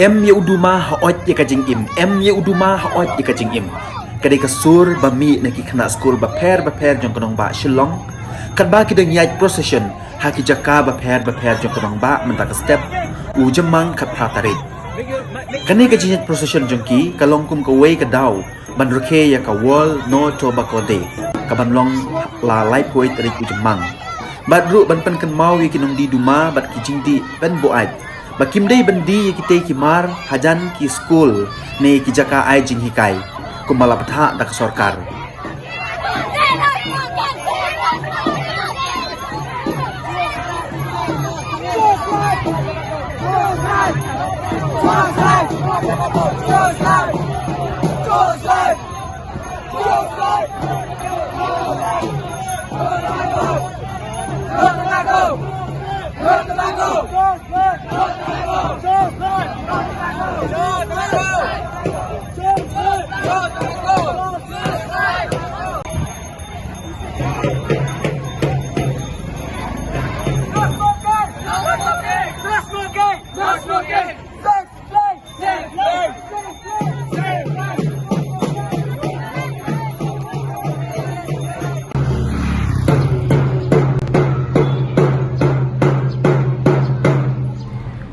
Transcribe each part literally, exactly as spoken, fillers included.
Em ïa u duma ha ot ïa ka jingim, em ïa u duma ha ot ïa ka jingim. Ka dei ka sur ba mih na ki khynnah skul bapher bapher jong ka nongbah Shillong. Katba ki dang ïaid procession ha ki jaka bapher bapher jong ka nongbah mynta ka step u Jymmang khatphra tarik. Kane ka jingïaid procession jong ki ka long kum kawei ka daw ban rkhie ïa ka World No Tobacco Day, ka ban long la laiphew tarik u Jymmang. Bad ruh ban pynkynmaw ïa ki nongdie duma bad ki jingdie pynbuaid ba kim dei ban die ïa kitei ki mar hajan ki skul ne ki jaka ai jinghikai kumba la bthah da ka sorkar.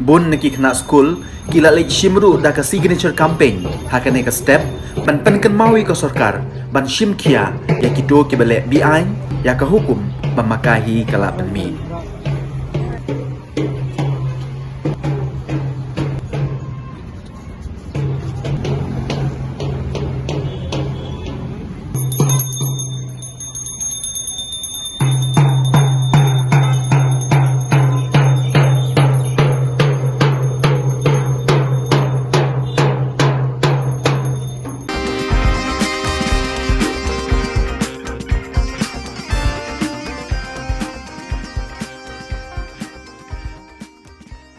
Bun na ki khynnah skul ki la leit shim ruh da ka signature campaign ha kane ka step ban pynkynmaw ïa ka sorkar ban shim khia ïa kito kiba leh beaiñ ïa ka hukum ba ma ka hi ka la pynmih.